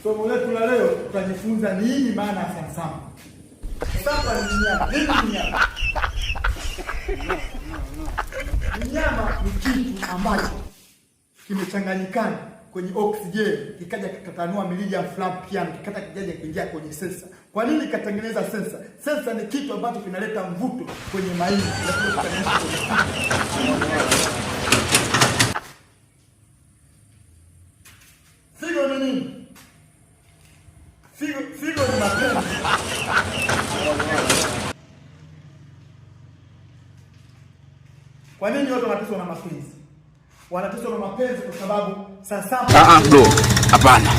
Somo letu la leo tutajifunza nini maana ya sansamba. Sasa ni mnyama. Nini mnyama? Mnyama ni kitu ambacho kimechanganyikana kwenye oksijeni kikaja kikatanua mirija ya Fallopian kikata kikaja kuingia kwenye sensa. Kwa nini katengeneza sensa? Sensa ni kitu ambacho kinaleta mvuto kwenye maini. Figo ni nini? Figo ni mapenzi. Kwa nini watu wanateswa na mapenzi? Wanateswa na mapenzi kwa sababu sasa. Ah, bro, hapana.